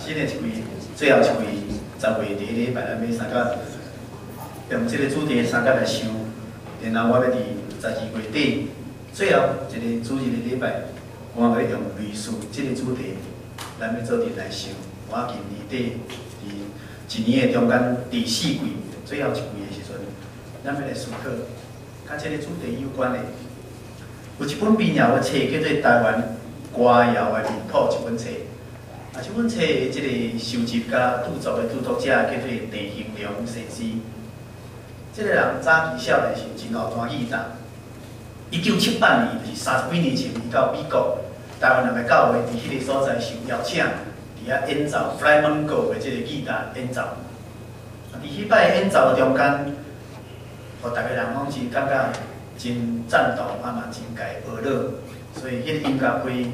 新的一季最後一季10月第一禮拜，咱欲相佮用這個主題相佮來想，然後我欲佇12月底最後一個主日的禮拜，我欲用類似這個主題，咱欲做陣來想。我今年底佇一年的中間第四季最後一季的時陣，咱欲來思考佮這個主題有關的。有一本民謠的冊叫做《台灣歌謠的面譜》這本冊。啊，這本冊的這個收集佮著作的著作者叫做鄭興良先生。這個人早期少年時真𠢕彈吉他。1978年，就是30幾年前，伊到美國台灣人的教會，佇彼個所在受邀請，佇遐演奏 Flamenco 的這個吉他演奏。啊，佇彼擺演奏的中間，予逐个人攏是感覺真讚同，啊嘛真共學樂，所以彼個音樂會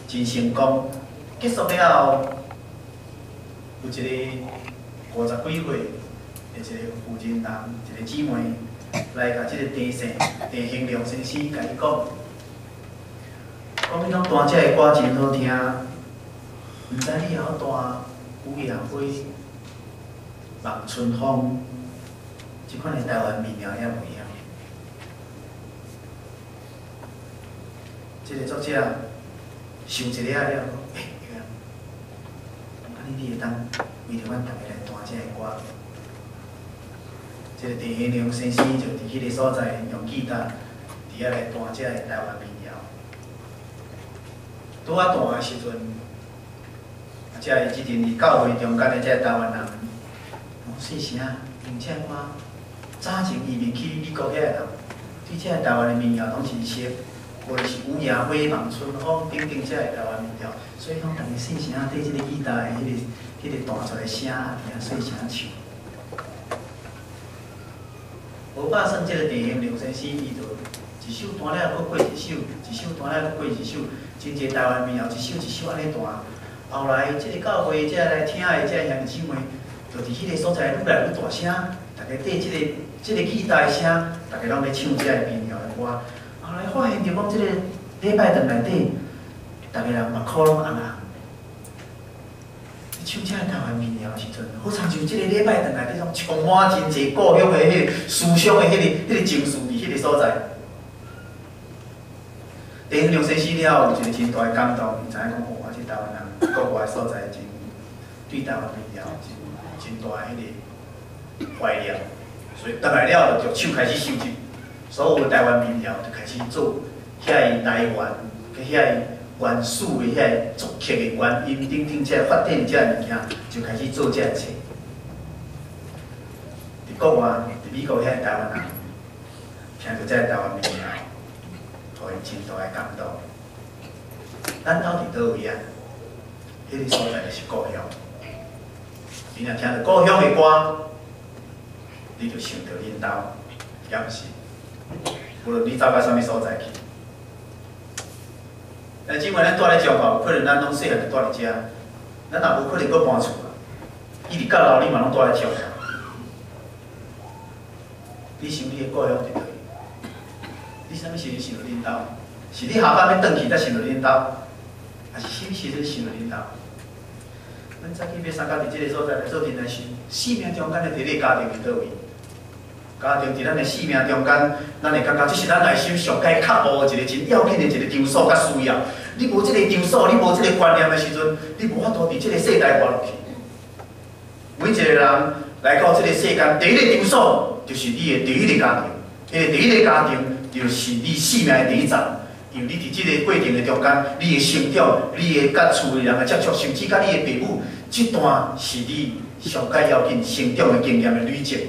真成功。結束了後，有一個50幾歲的一個婦人人，一個姊妹來共這個鄭姓鄭興良先生共伊講，講你攏彈這个歌真好聽，毋知你會曉彈《雨夜花》、《望春風》這款的台灣民謠猶袂曉？這個作者想一下了，講，欸，對啊，按呢你會當為著阮逐家來彈這个歌。這個鄭興良先生就佇彼個所在用吉他佇遐來彈這个台灣民謠。拄仔彈的時陣，啊，這个這陣佇教會中間的這个台灣人，攏細聲，因這个歌早前移民去美國遐個人，對這个台灣的民謠攏真熟。無論是雨夜花、望春風等等，這个台灣民謠，所以攏逐家細聲綴這個吉他的彼個彈出來聲，佇遐細聲唱。無拍算，這個鄭興良先生，伊就一首彈了，閣過一首，一首彈了，閣過一首，真濟台灣民謠，一首一首按呢彈。後來，這個教會這个來聽的這个兄弟姊妹，就佇彼個所在愈來愈大聲，逐家綴這個吉他的聲，逐家攏咧唱這个民謠的歌。後來發現著講，這個禮拜堂內底，逐家人目箍攏紅紅。唱這个台灣民謠的時陣，好親像這個禮拜堂內底攏充滿真濟故鄉的彼個思想的彼個情緒佇彼個所在。鄭興良先生了後有一個真大的感動，伊知影講，哦，這台灣人國外所在真對台灣民謠真真大的彼個懷念，所以轉來了後就手開始收集。所有台灣民謠就開始做遐个來源，佮遐个原始的遐个作曲的原因等等，這个發展這个物件，就開始做這个冊。佇國外，佇美國遐个台灣人，聽著這个台灣民謠，予𪜶真大的感動。咱兜佇佗位啊？彼個所在就是故鄉。你若聽著故鄉的歌，你就想著恁兜，敢毋是？無論你走到啥物所在去，但姊妹，咱蹛咧彰化，有可能咱攏細漢就蹛佇遮，咱也無可能閣搬厝啊。一直到老，你嘛攏蹛咧彰化。你想你的故鄉佇佗位？你啥物時陣想著恁兜？是你下班欲轉去才想著恁兜，還是啥物時陣想著恁兜？咱早起欲相佮佇這個所在來做陣來想，生命中間的第一個家庭佇佗位？家庭佇咱的生命中間，咱會感覺這是咱內心上蓋渴慕的一個真要緊的一個場所佮需要。你無這個場所，你無這個觀念的時陣，你無法度佇這個世代活落去。每一個人來到這個世間，第一個場所就是你的第一個家庭。彼個第一個家庭就是你生命的第一站，因為你佇這個過程的中間，你的成長，你的佮厝的人的接觸，甚至佮你的父母，這段是你上蓋要緊成長的經驗的累積。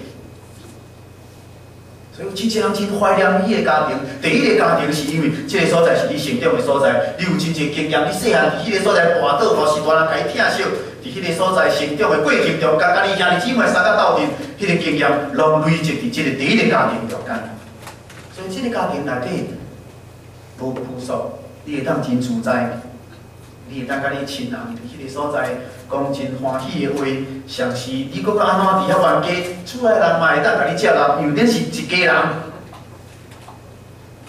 所以有真濟人真懷念彼個家庭，第一個家庭是因為這個所在是你成長的所在，你有真濟經驗，你細漢佇彼個所在跋倒，或是大人共你疼惜，佇彼個所在成長的過程中間，佮你兄弟姊妹相佮鬥陣，彼個經驗攏累積佇這個第一個家庭中間。所以這個家庭內底無拘束，你會當真自在，你會當佮你親人佇彼個所在講真歡喜的話，像是你閣閣按怎佇遐冤家，厝內人嘛會當共你接納，因為恁是一家人。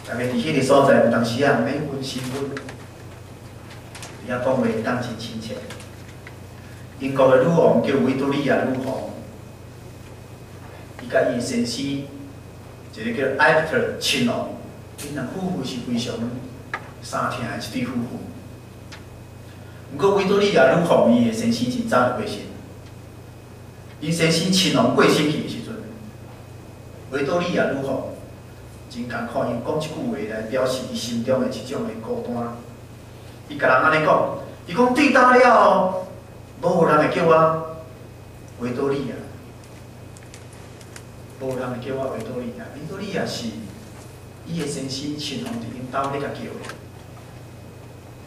逐家佇彼個所在，有當時啊，免分身份，佇遐講話會當真親切。英國的女王叫維多利亞女王，伊佮伊的先生，一个叫艾伯特親王，𪜶兩夫婦是非常相疼的一對夫婦。毋過維多利亞女王伊的先生真早就過身，𪜶先生親王過身去的時陣，維多利亞女王真艱苦，伊講一句話來表示伊心中的一種的孤單。伊共人按呢講，伊講對今了後，無人會叫我維多利亞，無人會叫我維多利亞。維多利亞是伊的先生親王佇𪜶兜咧共叫的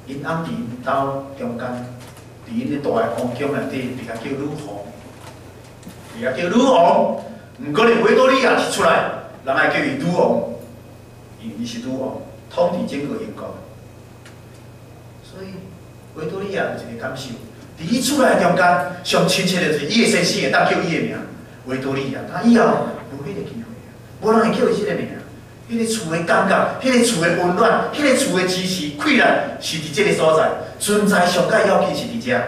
，𪜶翁佇𪜶兜中間，佇𪜶的大的王宮內底，被共叫女王，被共叫女王。毋過咧，維多利亞一出來，人愛叫伊女王，因為伊是女王，統治整個英國。所以維多利亞有一個感受，佇伊厝內中間，上親切的就是伊的先生會當叫伊的名，維多利亞。但以後無彼個機會啊，無人會叫伊這個名。彼個厝的感覺，彼個厝的溫暖，彼個厝的支持、氣力，是佇這個所在存在上蓋要緊是佇遮。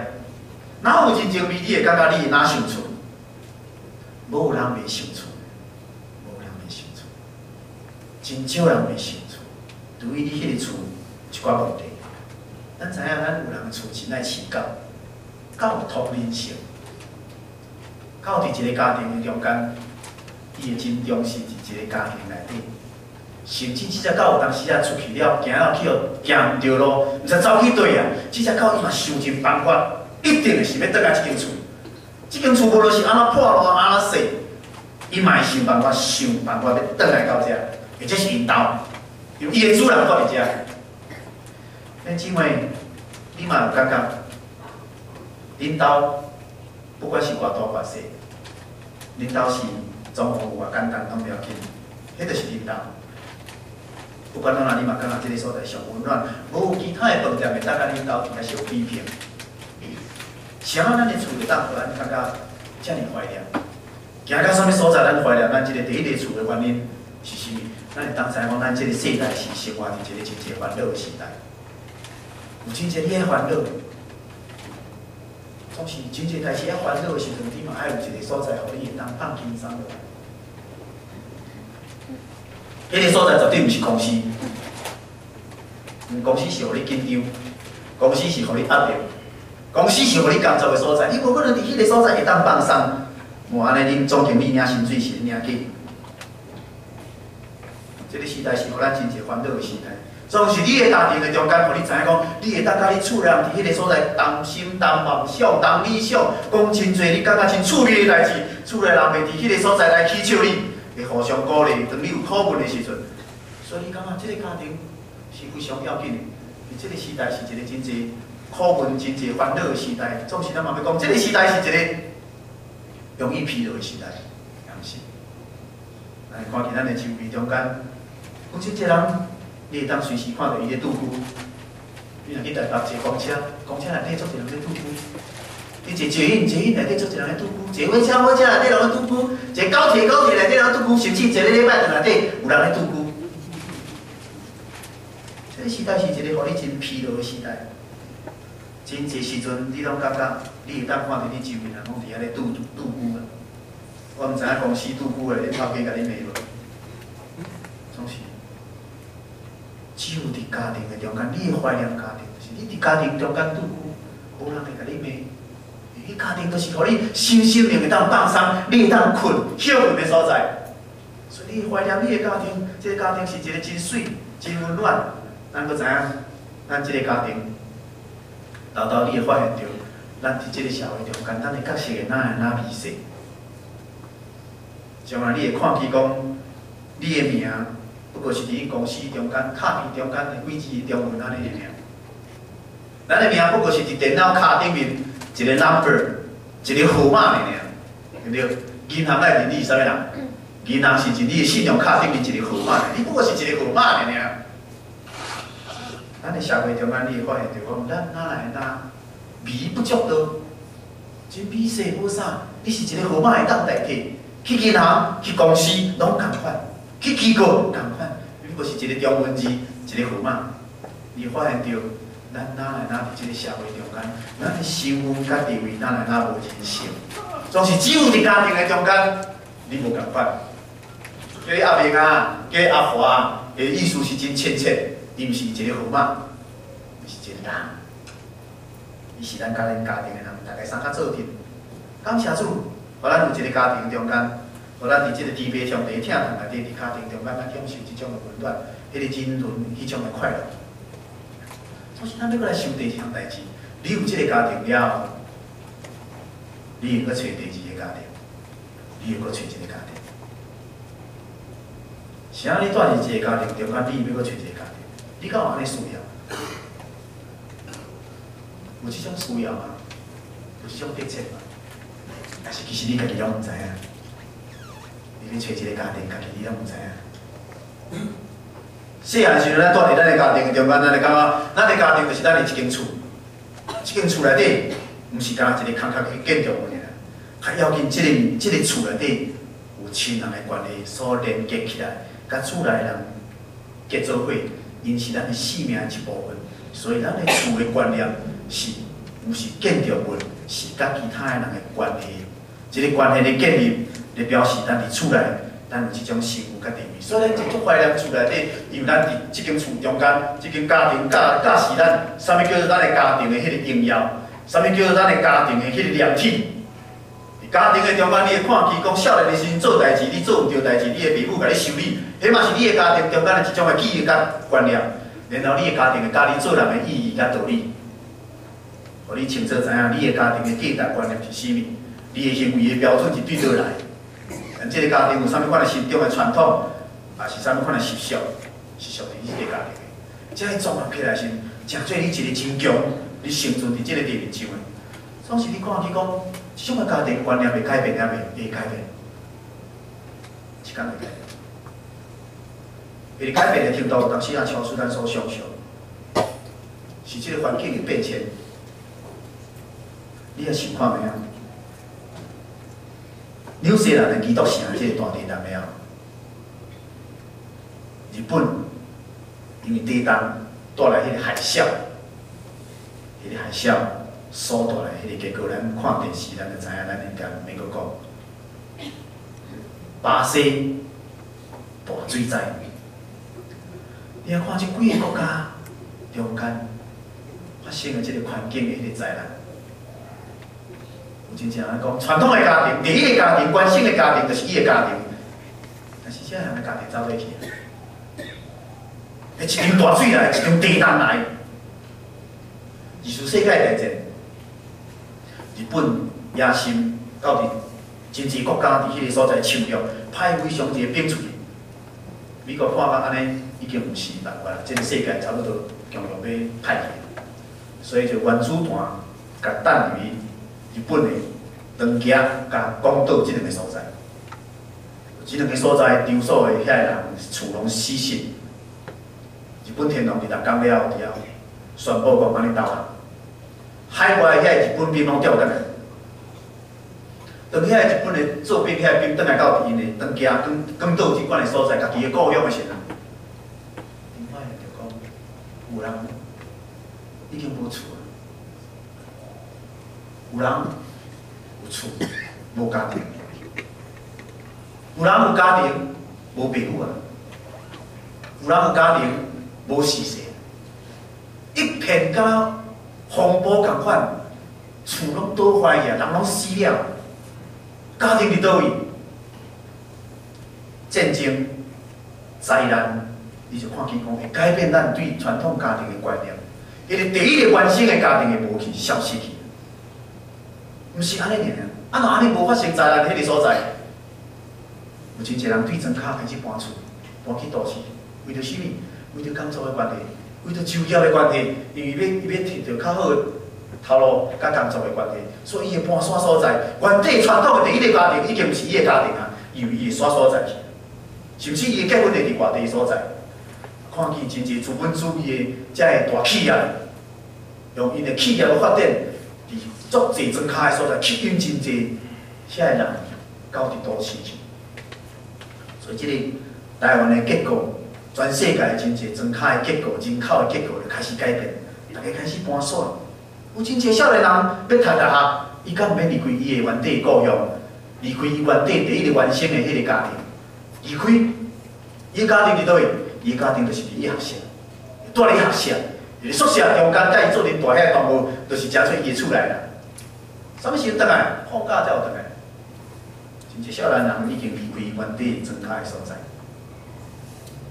哪有人情味？你會感覺你會哪想厝？無人袂想厝，無人袂想厝，真少人袂想厝。除非你彼個厝一寡問題。咱知影，咱有人的厝真愛飼狗，狗有通靈性。狗佇一個家庭的中間，伊會真重視佇一個家庭內底。甚至這隻狗有當時仔出去了，行了去予行毋著路，毋知走去佗啊！這隻狗伊嘛想盡辦法，一定會想欲轉來這間厝。這間厝無論是按怎破爛、按怎細，伊嘛會想辦法，想辦法欲轉來到遮，或者是𪜶兜，因為伊的主人蹛佇遮。恁姊妹，你嘛有感覺？恁兜不管是偌大偌細，恁兜是裝潢有偌簡單攏無要緊，彼就是恁兜。不管怎樣，你嘛感覺這個所在上溫暖，無其他的飯店會當佮恁兜佇遐相比拼。啥物咱的厝會當予咱感覺遮爾懷念？行到啥物所在，咱懷念咱這個第一个厝的原因是啥物？咱會當知影講，咱這個世代是生活佇一個真濟煩惱的時代。有真濟你愛煩惱，總是真濟代誌愛煩惱的時陣，你嘛愛有一個所在，予你會當放輕鬆落來。彼個所在絕對毋是公司，公司是予你緊張，公司是予你壓力，公司是予你工作的所在。你無可能佇彼個所在會當放鬆，無按呢，恁總經理領薪水是領假。這個時代是予咱真濟煩惱的時代。總是你的家庭的中間，予你知影講，你會當佮你厝內人佇彼個所在談心談夢想談理想，講真濟你感覺真趣味的代誌，厝內人會佇彼個所在來起笑你，會互相鼓勵。當你有苦悶的時陣，所以你感覺這個家庭是非常要緊的。佇這個時代是一個真濟苦悶、真濟煩惱的時代。總是咱嘛欲講，這個時代是一個容易疲勞的時代，也毋是？來看見咱的周圍中間，有真濟人。你會當隨時看著伊咧拄久。你若去台北坐公車，公車內底足濟人咧拄久；你坐捷運，捷運內底足濟人咧拄久；坐火車，火車內底人咧拄久；坐高鐵，高鐵內底人拄久，甚至坐咧禮拜堂內底有人咧拄久。這個時代是一個予你真疲勞的時代。真濟時陣，你攏感覺你會當看著你周圍人攏佇遐咧拄拄久啊。我毋知影公司拄久的，恁頭家共你罵無？總是。只有佇家庭的中間，你會懷念家庭，就是你佇家庭中間拄久，無人會共你罵。你家庭就是予你身心靈會當放鬆，你會當睏歇睏的所在。所以你懷念你的家庭，這個家庭是一個真媠、真溫暖。咱閣知影，咱這個家庭，沓沓你會發現著，咱佇這個社會中間，咱的角色會哪會哪微細。將來你會看見講，你的名。不過是佇恁公司中間卡片中間的幾字中文按呢爾。咱的名不過是佇電腦卡頂面一個 number，一個號碼爾，對毋對？銀行愛認你是啥物人？銀行是認你的信用卡頂面一個號碼，你不過是一個號碼爾。咱的社會中間，你會發現著講，咱哪來哪微不足道，真微細無啥，你是一個號碼會當代替，去銀行、去公司攏仝款。去機構仝款，你不過是一個中文字，一個號碼。你發現著，咱哪來哪佇這个社會中間，咱的身份佮地位哪來哪無人性，總是只有佇家庭的中間，你無仝款。叫你阿明啊，叫你阿華，伊的意思是真親切，伊毋是一个號碼，伊是一個人，伊是咱佮咱家庭的人，大家相較做陣。感謝主，予咱有一個家庭中間，予咱佇這個天父上帝疼痛內底，佇家庭中間，咱享受這種的溫暖，彼個人倫，彼種的快樂。所以，咱欲閣來想第二項代誌，你有這個家庭了後，你會閣揣第二個家庭，你會閣揣一個家庭。是按你蹛佇一個家庭中間，你欲閣揣一個家庭，你敢有按呢需要？有這種需要嗎？有這種迫切嗎？還是其實你家己攏毋知影？你欲揣一個家庭，家己你攏毋知影。細漢時陣，咱蹛佇咱的家庭中間，咱會感覺，咱的家庭就是咱的一間厝，這間厝內底，毋是干焦一個空殼的建築物爾，較要緊，這個厝內底有親人的關係所連結起來，佮厝內人結做伙，𪜶是咱的生命的一部分。所以，咱的厝的觀念是，毋是建築物，是佮其他的人的關係。這個關係的建立，咧表示咱佇厝內，咱有這種身份佮地位。所以，咱真足懷念厝內底，因為咱佇這間厝中間，這間家庭教教示咱，啥物叫做咱的家庭的彼个榮耀，啥物叫做咱的家庭的彼个廉恥。佇家庭的中間，你會看見講少年的時陣做代誌，你做毋著代誌，你的爸母共你修理，彼嘛是你的家庭中間的一種的記憶佮觀念。然後，你的家庭會教你做人的意義佮道理，予你清楚知影你的家庭的價值觀念是啥物，你的行為的標準是對佗來。咱這个家庭有啥物款的心中的傳統，也是啥物款的習俗，是屬於你這個家庭的。這個綜合起來時，成做你一個真強，你生存佇這個地面上的。總是你看去講，這種的家庭觀念會改變抑袂？會改變，一工會改變。會改變的程度，有當時也超出咱所想象，是這个環境的變遷。你也想看覓啊？紐西蘭的基督城這个大地震了，日本因為地動帶來彼个海嘯，彼个海嘯所帶來彼个結果，咱看電視，咱就知影，咱應該毋免閣講。巴西大水災，你若看這幾个國家中間發生的這个環境的彼个災難。有真濟人講，傳統的家庭，第一个家庭，關心的家庭，就是伊的家庭。但是這人的家庭走佗去？一場大水來，一場地動來，二次世界大戰，日本野心到佇真濟國家佇彼个所在侵略，派非常濟兵出去。美國看到按呢，已經毋是辦法啦，這个世界差不多強欲欲歹去，所以就原子彈共擲佇日本的長崎佮廣島這兩个所在，這兩个所在場所的遐個人厝攏死死。日本天皇佇六工了後，佇遐宣布講按呢投降，海外遐個日本兵攏調轉來，當遐個日本的做兵遐個兵轉來到𪜶的長崎、廣島這款的所在，家己的故鄉的時陣，𪜶發現著講有人已經無厝啊，有人有厝無家庭，有人有家庭無爸母啊，有人有家庭無事勢，一片敢若風暴仝款，厝攏倒壞去啊，人攏死了，家庭佇佗位？戰爭、災難，你就看見講會改變咱對傳統家庭的觀念。彼个第一个原生的家庭會無去消失去，毋是按呢爾爾，啊若按呢無發生災難，彼个所在，有真濟人對莊跤開始搬厝，搬去都市，為著啥物？為著工作的關係，為著就業的關係，因為欲摕著較好的頭路佮工作的關係，所以伊會搬徙所在。原底傳統的第一个家庭已經毋是伊的家庭啊，因為伊會徙所在去，甚至伊會結婚會佇外地所在。看見真濟資本主義的遮个大企業，用𪜶的企業的發展，佇足濟莊跤的所在吸引真濟遐个人到佇都市去。所以，這個台灣的結構，全世界真濟莊跤的結構、人口的結構就開始改變。大家開始搬煞。有真濟少年人欲讀大學，伊敢毋免離開伊的原底故鄉，離開伊原底第一个原生的彼个家庭，離開。伊家庭佇佗位？伊家庭就是佇伊學舍，蹛佇學舍，佇宿舍中間，佮伊做陣蹛遐同學，就是成做伊的厝內啦。啥物時陣轉來？放假才有轉來。真濟少年人已經離開原底莊腳的所在。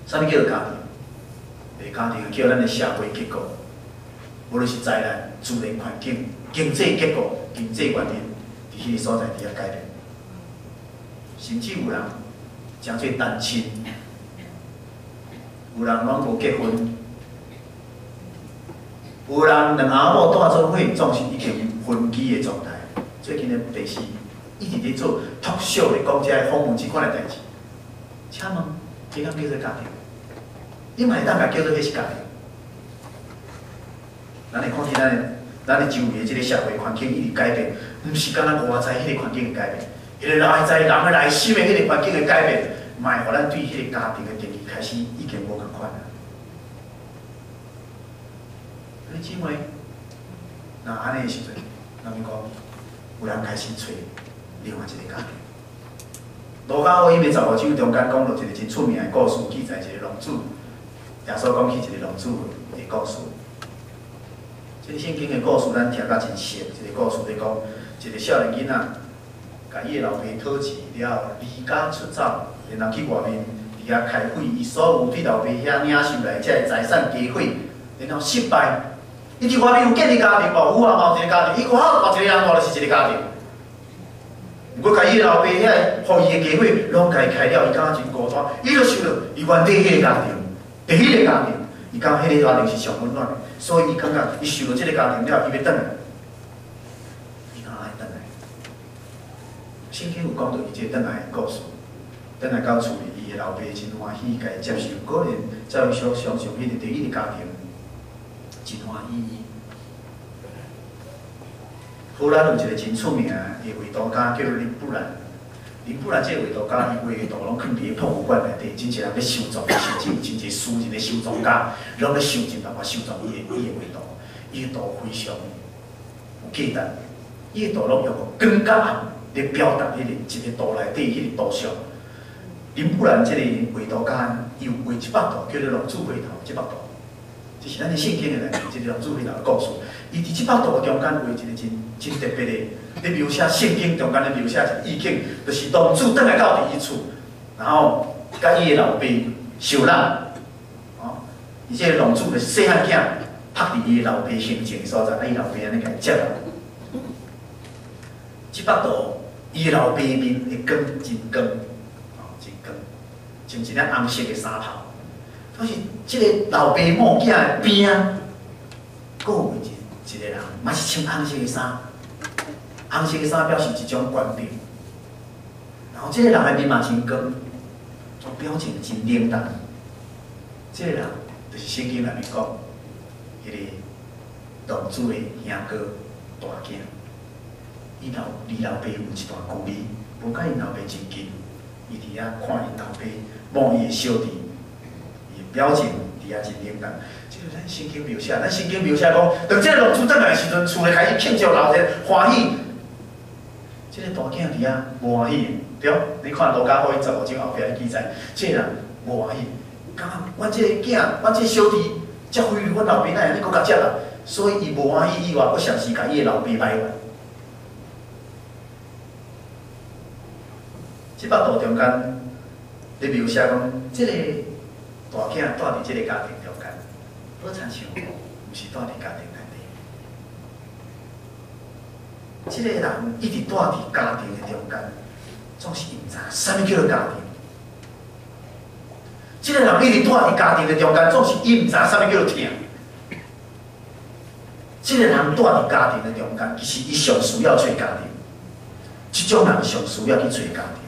啥物叫做家庭？家庭叫咱的社會結構，無論是災難、自然環境、經濟結構、經濟原因，佇彼个所在佇遐改變。甚至有人成做單親，有人攏無結婚，有人兩翁某蹛做伙，總是已經分居的狀態。最近的電視一直佇做 talk show 咧講這个訪問這款的代誌。請問，這敢叫做家庭？你嘛會當共叫做彼是家庭？咱會看見咱的周圍的這个社會環境一直改變，毋是干焦外在彼个環境的改變，彼个內在人的內心的彼个環境的改變，嘛會予咱對彼個家庭的定義開始已經無仝款啊。兄弟姊妹，若按呢的時陣，咱講有人開始揣另外一个家庭。路加福音的十五章中間講著一个真出名的故事，記載一个浪子，耶穌講起一个浪子的故事。這个聖經的故事咱聽甲真熟，這个故事咧講，一个少年囡仔，共伊的老爸討錢了後，離家出走，然後去外面佇遐開會，伊所有對老爸遐領受來這个財產家伙，然後失敗。伊佇外面有建立家庭無？有啊，嘛有一個家庭。伊外口嘛一個人蹛就是一個家庭。毋過，共伊的老爸遐，予伊的家伙攏共伊開了，伊感覺真孤單。伊就想著，伊原底彼個家庭，第一个家庭，伊感覺彼个家庭是上溫暖的，所以伊感覺伊受著這个家庭了，伊欲轉來，伊敢愛轉來。聖經有講著伊這個轉來的故事，轉來到厝裡，伊的老爸真歡喜，共伊接受，果然照伊所想象，彼个第一个家庭真歡喜伊。荷蘭有一個真出名的畫圖家叫林布蘭，林布蘭這個畫圖家，伊畫的圖攏囥佇博物館內底，真濟人欲收藏，甚至有真濟私人的收藏家，攏咧想盡辦法收藏伊的畫圖。伊的圖非常有價值，伊的圖攏用光佮暗咧表達彼個一个圖內底彼個圖像。林布蘭這個畫圖家，伊有畫一幅圖，叫做《浪子回頭》這幅圖。這是咱的聖經的內面，這个浪子回頭的故事。伊佇這幅圖中間畫一个真真特別的，咧描寫聖經中間咧描寫一個意境，就是浪子轉來到佇伊厝，然後佮伊的老爸相攏，哦，伊這个浪子就是細漢囝，拍佇伊的老爸胸前的所在，啊，伊老爸按呢共伊接來。這幅圖，伊的老爸面的光真光，哦，真光，穿一領紅色的衫袍。可是這个老爸母囝的邊仔，閣有一個人，嘛是穿紅色的衫。紅色的衫表示一種權柄。然後這個人的面嘛真光，種表情真冷淡。這個人就是聖經內面講，彼个浪子的兄哥大囝。伊老離老爸有一段距離，無佮𪜶老爸真近。伊佇遐看𪜶老爸摸伊的小弟。表情佇遐真冷淡，這个咱聖經描寫，咱聖經描寫講，當這个浪子轉來的時陣，厝內開始慶祝鬧熱歡喜。這个大囝佇遐無歡喜，對？你看路加福音十五章後壁記載，這个人無歡喜，感覺阮這個囝，阮這個小弟遮肥，阮老爸哪會按呢閣共接啊？所以伊無歡喜以外，閣嘗試共伊的老爸埋怨。這幅圖中間咧描寫講，這個大囝蹛佇這个家庭中間，好親像毋是蹛佇家庭內底。這個人一直蹛佇家庭的中間，總是伊毋知啥物叫做家庭。這個人一直蹛佇家庭的中間，總是伊毋知啥物叫做疼。這個人蹛佇家庭的中間，其實伊上需要揣家庭。這種人上需要去揣家庭。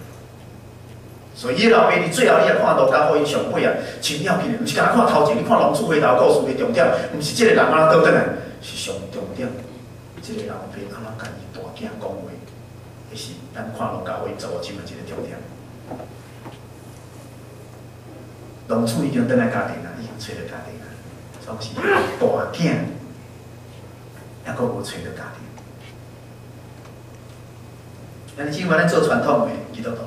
所以伊老爸佇最後，你若看路加福音上尾啊，真要緊的，毋是干焦看頭前，你看浪子回頭故事的重點，毋是這個人按怎倒轉來，是上重點。這個老爸按怎共伊大囝講話，彼是咱看路加福音十五章的一個重點。浪子已經轉來家庭啊，已經揣著家庭啊，總是大囝猶閣無揣著家庭。咱姊妹，咱做傳統的基督徒，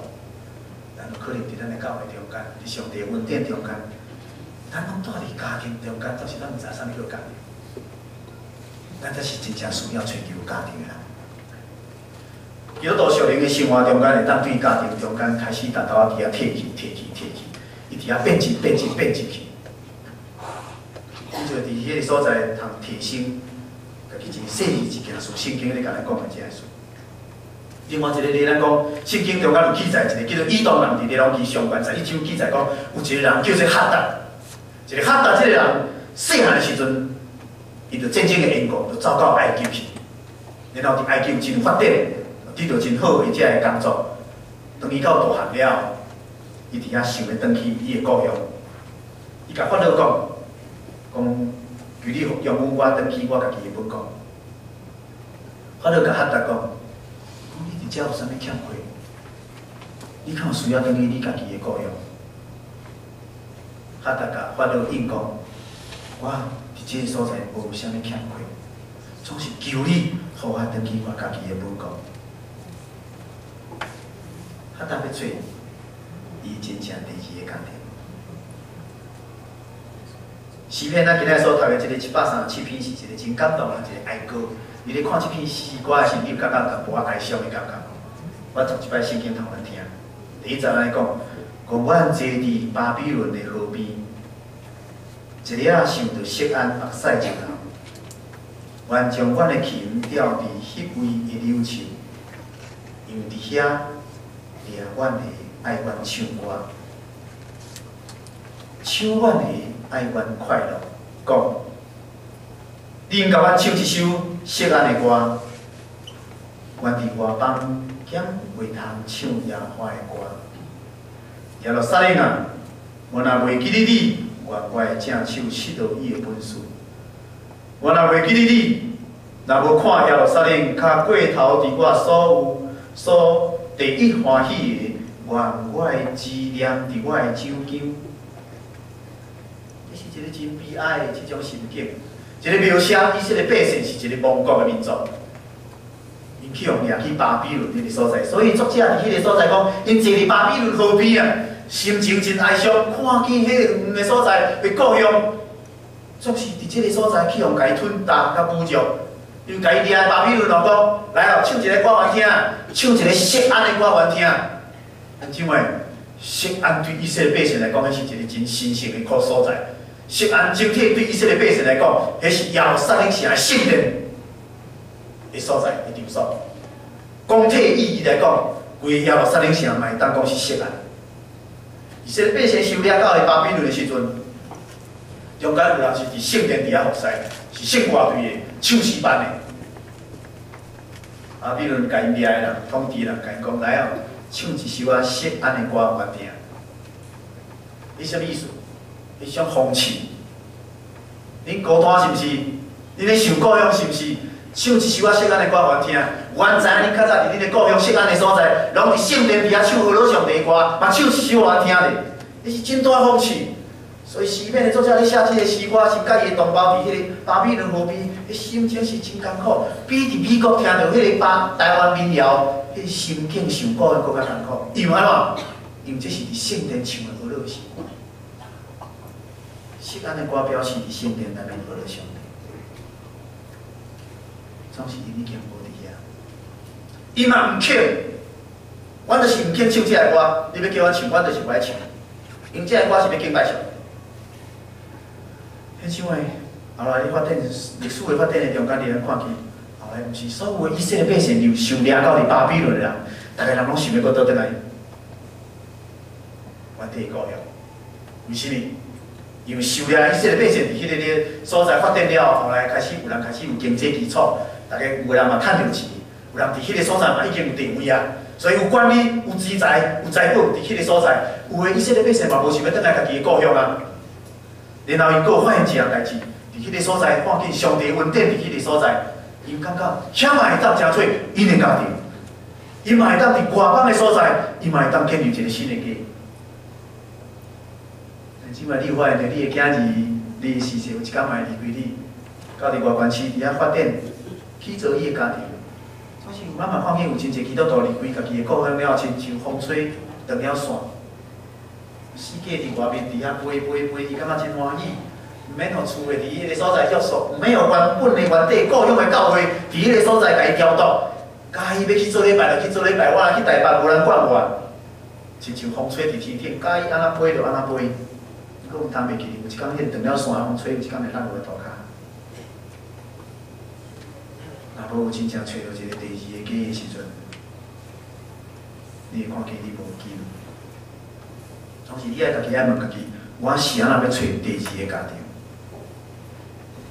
咱有可能佇咱的教會中間，佇上帝恩典中間，咱攏蹛佇家庭中間，但是咱毋知啥物叫家庭。咱才是真正需要揣求家庭的人。基督徒屬靈的生活中間，會當對家庭中間開始逐頭仔佇遐退去、退去、退去，伊佇遐變質、變質、變質去。你就佇彼个所在通提升家己真細膩一件事，聖經咧共咱講的這个事。另外一個例，咱講聖經中間有記載一個叫做以東人，佇列王紀上卷11章記載講，有一個人叫做哈達，一個哈達這個人細漢的時陣，伊就戰爭的緣故，就走到埃及去，然後佇埃及有真發展，得著真好的這个工作。當伊到大漢了，伊佇遐想欲轉去伊的故鄉，伊共法老講，講求你容許我轉去我家己的本國。法老共哈達講，講你佇遮有啥物欠缺？你敢有需要轉去你家己的故鄉？哈達共法老應講，我佇這個所在無啥物欠缺，總是求你予我轉去我家己的本國。哈達欲揣伊真正第二个家庭。詩篇咱今仔所讀的這个137篇是一個真感動的一個哀歌。你咧看這篇詩歌的時，你有感覺淡薄仔哀傷的感覺？我讀一擺聖經予咱聽。第一節來講，講阮坐佇巴比倫的河邊，一日仔想著錫安目屎直流。願將阮的琴吊佇彼位的柳樹，因為佇遐掠阮的愛阮唱歌，唱阮的愛阮快樂。講，你應共阮唱一首錫安的歌，阮佇外邦敢會通唱耶和華的歌。耶路撒冷啊，我若袂記得你，願我的正手失落伊的本事。我若袂記得你，若無看耶路撒冷較過頭佇我所有所第一歡喜的，願我的思念佇我的掌間。這是一個真悲哀的這種心境。一個描寫以色列百姓是一個亡國的民族，𪜶去予掠去巴比倫彼个所在，所以作者佇彼个所在講，𪜶坐佇巴比倫河邊啊，心情真哀傷，看見彼个遠的所在的故鄉，總是佇這个所在去予共伊吞踏佮侮辱，因共伊掠巴比倫王講，來哦，唱一个歌予阮聽，唱一个錫安的歌予阮聽。姊妹，錫安對以色列百姓來講，彼是一個真神聖的個所在。錫安整體對以色列百姓來講，彼是耶路撒冷城的聖殿的所在的場所。講體意義來講，規个耶路撒冷城嘛會當講是錫安。以色列百姓受掠到去巴比倫的時陣，中間有人是佇聖殿佇遐服侍，是聖歌隊的唱詩班的。巴比倫共𪜶掠的人，統治人共𪜶講，來哦，唱一首仔錫安的歌予阮聽。你啥物意思？彼種諷刺，恁孤單是毋是？恁咧想故鄉是毋是？唱一首仔錫安的歌予阮聽。阮知影恁較早佇恁的故鄉錫安的所在，攏佇聖殿佇遐唱呵咾上帝歌，嘛唱一首予阮聽咧。彼是真大諷刺。所以詩篇的作者咧寫這个詩歌，是佮伊的同胞佇彼个巴比倫河邊，彼心情是真艱苦，比佇美國聽著彼个巴台灣民謠，彼个心境想故鄉閣較艱苦。因為按怎？因為這是佇聖殿唱的呵咾詩歌。錫安的歌表示佇聖殿內面呵咾上帝，總是𪜶已經無佇遐。伊嘛毋肯，阮就是毋肯唱這个歌。你欲叫阮唱，阮就是無愛唱。因為這个歌是欲敬拜上帝。彼種的後來你發展歷史的發展的中間，你通看見後來毋是所有的以色列百姓又受掠到佇巴比倫的人，逐个人攏想欲閣倒轉來原地故鄉。為啥物？因為受掠以色列百姓佇彼個咧所在發展了，後來開始有人開始有經濟基礎，逐个有的人嘛趁著錢，有人佇彼個所在嘛已經有地位啊，所以有權力、有資財、有財寶佇彼個所在，有的以色列百姓嘛無想欲轉來家己的故鄉啊。然後𪜶閣發現一項代誌，佇彼個所在看見上帝恩典佇彼個所在，𪜶感覺遐嘛會當成做𪜶的家庭，𪜶嘛會當佇外邦的所在，𪜶嘛會當建立一個新的家。姊妹，你有發現著你的囝兒，你的婿婿有一工嘛會離開你，到佇外縣市佇遐發展，起造伊的家庭。總是咱嘛看見有真濟基督徒離開家己的故鄉了，親像風吹斷了線，四界佇外面佇遐飛飛飛，伊感覺真歡喜。毋免予厝的佇彼个所在約束，毋免予原本的原底故鄉的教會佇彼个所在共伊調度。佮意欲去做禮拜就去做禮拜，我若去台北無人管我，親像風吹佇天頂，佮意按怎飛就按怎飛。你閣毋通袂記得，有一工彼個斷了線的風吹，有一工會落落來塗跤。若無真正揣著一個第二個家的時陣，你會看見你無救。總是你愛家己愛問家己，我是按怎欲揣第二个家庭？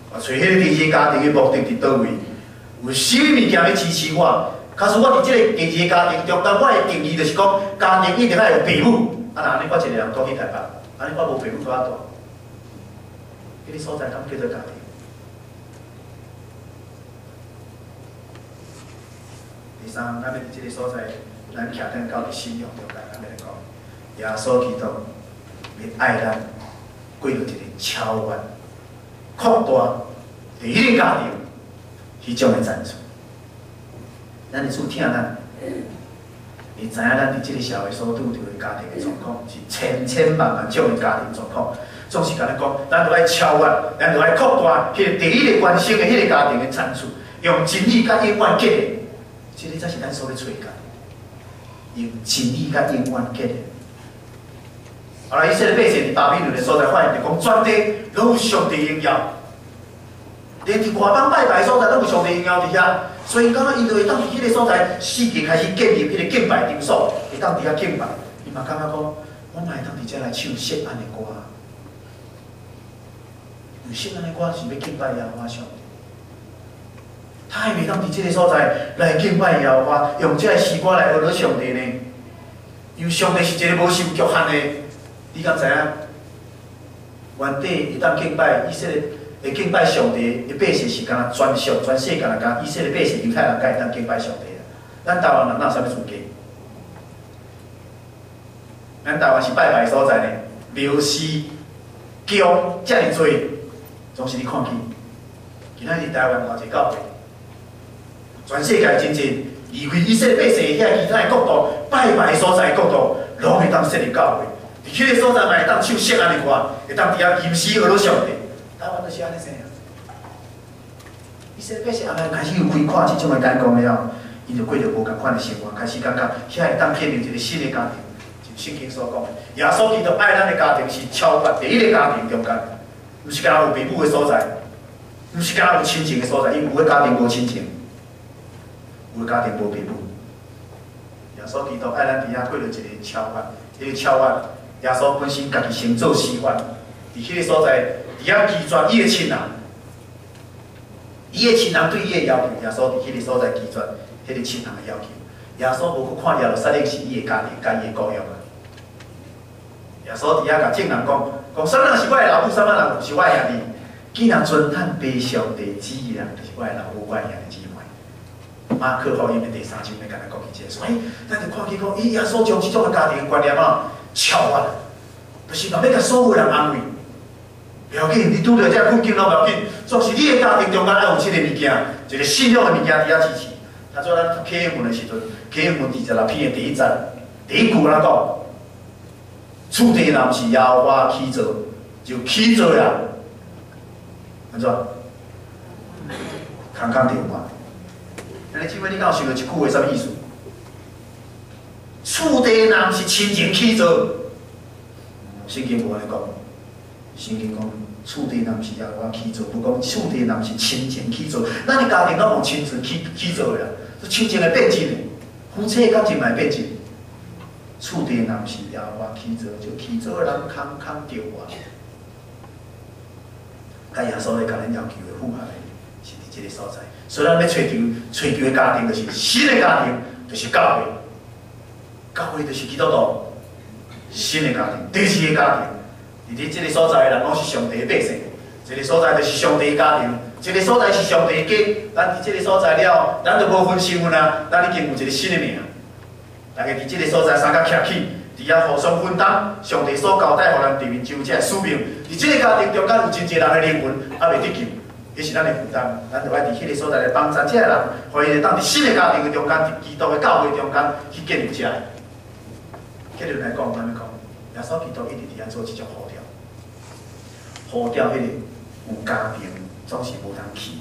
我揣彼个第二个家庭的目的佇佗位？有啥物物件欲支持我？假使我佇這个第二个家庭中間，我的定義就是講，家庭一定愛有爸母。啊，若按呢我一个人蹛去台北，按呢我無爸母蹛佗大，彼个所在敢叫做家庭？第三，咱欲佇這个所在，咱徛轉到佇信仰中間，咱欲來講，耶穌基督欲愛咱過著一個超越、擴大第一个家庭彼種的層次。咱的主疼咱，伊知影咱佇這个社會所拄著的家庭的狀況是千千萬萬種的家庭狀況，總是共咱講，咱著愛超越，咱著愛擴大彼个第一个原生的彼个家庭的層次，用真理佮永遠結的，這个才是咱所欲揣的。用真理佮永遠結的。後來以色列百姓佇巴比倫的所在，發現著講全地攏有上帝榮耀，連佇外邦拜拜的所在攏有上帝榮耀佇遐。所以，感覺𪜶就會當佇彼个所在，四界開始建立彼个敬拜場所，會當佇遐敬拜。伊嘛感覺講，我嘛會當佇遮來唱錫安的歌。因為錫安的歌是欲敬拜耶和華上帝。他會當佇這个所在來敬拜耶和華，用這个詩歌來學著上帝呢？因為上帝是一個無受局限的，你敢知影？原底會當敬拜以色列。會敬拜上帝的百姓是敢若全屬全世界人，敢以色列百姓猶太人才會當敬拜上帝啦。咱台灣人哪有啥物資格？咱台灣是拜拜的所在呢，廟寺宮遮爾濟，總是你看見，今仔日台灣偌濟教會，全世界真濟離開以色列百姓遐其他的國度拜拜的所在的國度，攏會當設立教會，佇彼个所在嘛會當唱錫安的歌，會當佇遐吟詩學著上帝。台灣就是按呢生啊！以色列百姓後來開始有開闊這種的眼光了，𪜶就過著無仝款的生活，開始感覺遐會當建立一個新的家庭。就聖經所講的，耶穌基督愛咱的家庭是超越第一个家庭中間，毋是干焦有爸母的所在，毋是干焦有親情的所在，因為有的家庭無親情，有的家庭無爸母。耶穌基督愛咱佇遐過著一個超越，彼個超越，耶穌本身家己先做示範，佇彼個所在。佇遐拒絕伊的親人，伊的親人對伊的要求，耶穌佇彼個所在拒絕彼個親人的要求。耶穌無閣看耶路撒冷是伊的家庭，佮伊的故鄉啊。耶穌佇遐共眾人講，講啥物人是我的老母，啥物人是我的兄弟？既然遵行父上帝旨意的人，就是我的老母，我的兄弟姊妹。馬可福音的第三章欲共咱講起這个，所以咱就看見講，伊耶穌將這種的家庭的觀念啊，超越，就是嘛欲共所有人安慰。袂要緊，你拄著這困境攏袂要緊，總是你的家庭中間愛有這個物件，一個信仰的物件佇遐支持。頭拄咱讀啟應文的時陣，啟應文26篇的第一節，第一句按怎講？厝地若毋是耶和華起造，就起造的按怎？空空著活。兄弟姊妹，你敢有想著這句話啥物意思？厝地若毋是親情起造，聖經無按呢講。聖經講，厝地若毋是耶和華起造，無講厝地若毋是親情起造。咱的家庭攏用親情起造的啦，這親情會變質的，夫妻感情嘛會變質。厝地若毋是耶和華起造，就起造的人空空著活。佮耶穌咧共咱要求的符合的，是佇這个所在。所以咱欲揣求揣求的家庭，就是新的家庭，就是教會。教會就是基督徒新的家庭，第二個家庭。佇咧這个所在的人攏是上帝的百姓，這个所在就是上帝的家庭，這个所在是上帝的家。咱佇這个所在了，咱就無分身份啊，咱已經有一個新的名。大家佇這个所在相佮徛起，佇遐互相分擔上帝所交代予咱地面上這个使命。佇這个家庭中間有真濟人的靈魂猶未得救，彼是咱的負擔，咱就愛佇彼个所在來幫助這个人，予伊會當佇新的家庭的中間，佇基督的教會中間去建立這个。結論來講，按呢講，耶穌基督一直佇遐做這種呼召，呼召彼個有家庭總是無通去，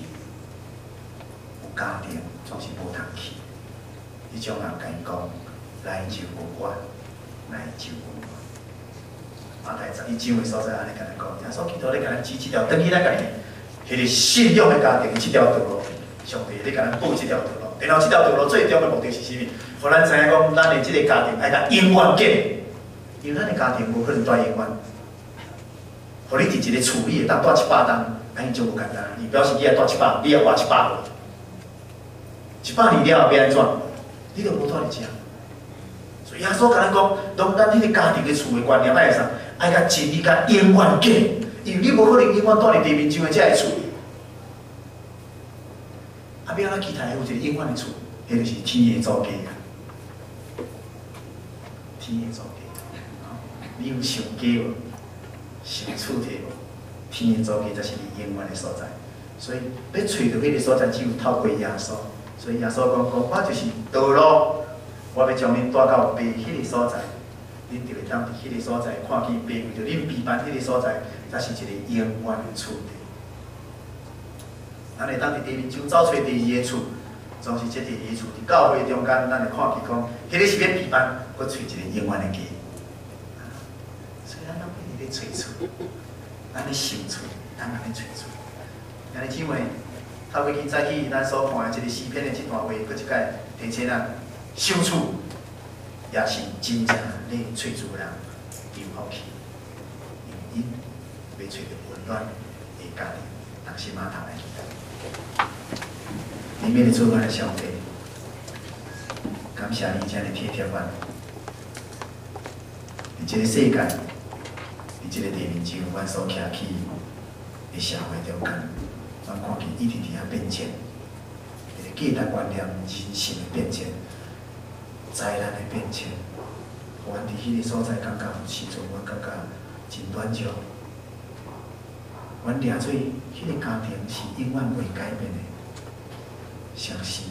有家庭總是無通去，彼種人共伊講，來就無我，來就無我。馬太11章的所在，按呢共咱講，耶穌基督咧共咱指這條轉去咱家己彼个信仰的家庭的這條道路，上帝咧共咱布這條道路。然後這條道路最終的目的是啥物？予咱知影講，咱的這个家庭愛共永遠建立，因為咱的家庭無可能蹛永遠。予你佇一个厝，你會當蹛100冬，按呢就無簡單。伊表示你愛蹛一百，你愛活100歲。100年了後欲按怎？你就無蹛佇遮。所以耶穌共咱講，當咱彼个家庭的厝的觀念愛啥？愛共真理共永遠建立，因為你無可能永遠蹛佇地面上的這个厝。啊，欲按怎期待有一個永遠的厝？彼就是天的祖家啊！天的祖家，你有想家無？想厝體無？天的祖家才是你永遠的所在。所以，欲揣著彼个所在，只有透過耶穌。所以耶穌講講，我就是道路，我欲將恁帶到爸彼個所在，恁就會當佇彼個所在看見爸為著恁備辦彼個所在，才是一個永遠的厝地。咱會當佇地面上走揣第二个厝，總是這第二个厝佇教會中間，咱會看見講，彼个是欲備辦，閣揣一个永遠的家。所以咱攏一直咧揣厝，咱咧想厝，咱嘛咧揣厝。兄弟姊妹，透過今早起咱所看的這个詩篇的這段話，閣一擺提醒咱，想厝也是真正咧揣厝的人有福氣，因為𪜶欲揣著溫暖的家庭，同心仔頭來祈禱。憐憫的主，阮的上帝，感謝你遮爾體貼阮。佇這个世界，佇這个地面上，阮所徛起的社會中間，阮看見一直佇遐變遷，彼个價值觀念、人性的變遷、災難的變遷，予阮佇彼个所在感覺有時陣，阮感覺真軟弱。阮掠做彼个家庭是永遠袂改變的，相時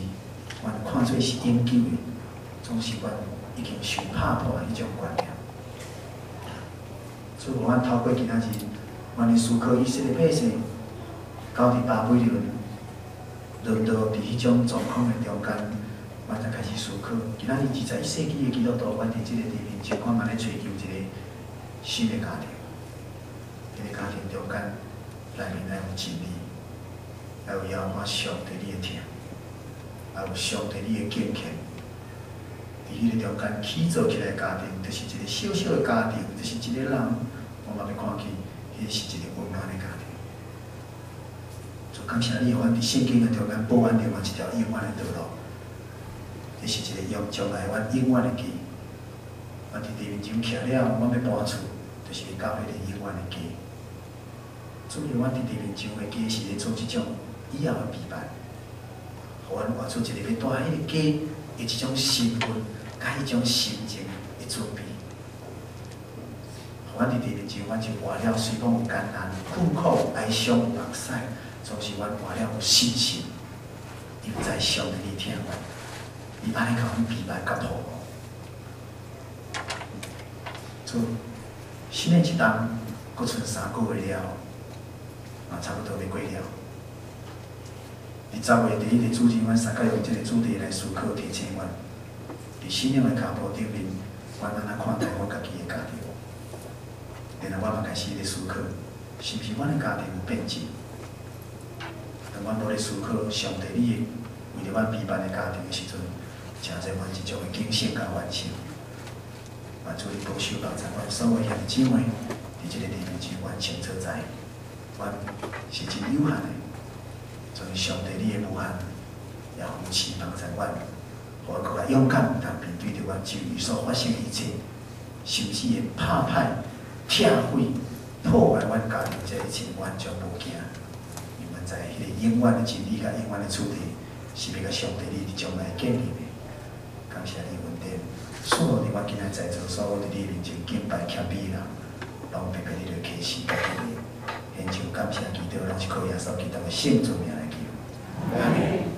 阮看做是永久的，總是阮已經受拍破的彼種觀念。主，予阮透過今仔日，阮咧思考以色列百姓，到佇巴比倫淪落佇彼種狀況的中間，阮才開始思考。今仔日21世紀的基督徒，阮佇這个地面上，阮嘛咧揣求一个新的家庭。彼个家庭中間，內面愛有真理，愛有耶和華上帝你的疼，愛有上帝你的敬虔。佇彼个中間起造起來的家庭，就是一个小小的家庭，就是一個人，我嘛欲看見，彼是一个溫暖的家庭。就感謝你，予阮佇聖經的中間布阮另外一條永遠的道路，彼是一個用將來阮永遠的家。阮佇地面上徛了，阮欲搬厝，就是到彼個永遠的家。主予阮佇地面上的家是咧做這種以後的備辦，予阮活出一個欲蹛彼个家的這種身份，佮彼種心情的準備。予阮佇地面上，阮就活了雖講有艱難、困苦、哀傷、目屎，總是阮活了有信心，因為知上帝你疼阮，伊按呢共阮備辦佮抱護。主，新的一冬，閣賰3個月了，嘛差不多欲過了。佇10月第一个主日，阮三角用這个主題來思考提醒阮，佇信仰的跤步頂面，阮按怎看待阮家己的家庭？然後我嘛開始咧思考，是毋是阮的家庭有變質？當阮無咧思考上帝你的為著阮備辦的家庭的時陣，誠濟阮這種的警醒佮反省。願主你保守幫助阮所有兄弟姊妹，佇這个地面上完成所在，阮是真有限的，所以上帝你的無限也扶持幫助阮，予阮閣較勇敢，通面對著阮周圍所發生的一切，甚至會拍歹、拆毀、破壞阮家庭這一切，完全無驚，因為阮知彼个永遠的真理佮永遠的主題，是欲共上帝你佇將來建立的。感謝你恩典，賜予阮今仔在座所有佇你面前敬拜謙卑的人，攏白白你來啟示家己的。獻上感謝祈禱，攏是靠耶穌基督的聖尊名來求。阿門。